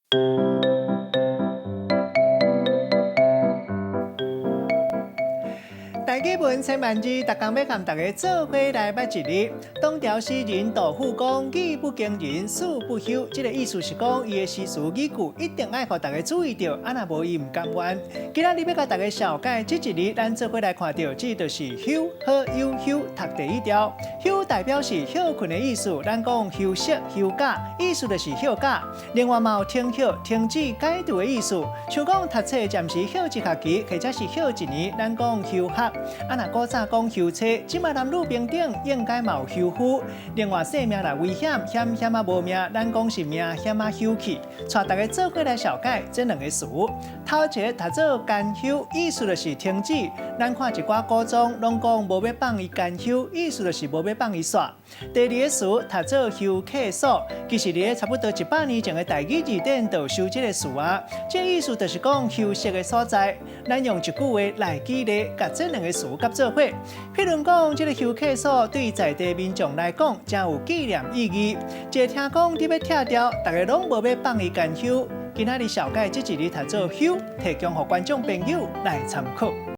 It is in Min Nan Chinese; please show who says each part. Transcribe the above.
Speaker 1: 台語文千萬字，逐工欲共大家做伙來捌一字。唐朝詩人杜甫講：語不驚人死不休。這个意思是講，伊的詩詞語句一定愛予大家注意著，啊若無伊毋甘願。今仔日欲共大家紹介這一字，咱做伙來看著，這就是休，呵休休，讀第一調。休代表是歇睏的意思，咱講休息、休假，意思就是歇假。另外嘛有停歇、停止、解除的意思，像講讀冊暫時歇一學期，或者是歇一年，咱講休學。啊，若古早講休妻，這馬男女平等，應該嘛有休夫。另外，生命若危險，險險仔無命，咱講是命險仔休去。帶大家做伙來紹介這兩個詞。頭一个讀做干休，意思就是停止。咱看一寡古裝，攏講無欲放伊干休，意思就是無欲放伊煞。第二个詞讀做休客所，其實佇咧差不多100年前的台語字典就收這个詞啊。這意思就是講休息的所在。咱用一句話來舉例，共這兩個詞合做伙。譬如講，這个休客所對在地民眾來講，誠有紀念意義。一聽講佇欲拆掉，大家攏無欲放伊干休。今仔日紹介這一字讀做休，提供予觀眾朋友來參考。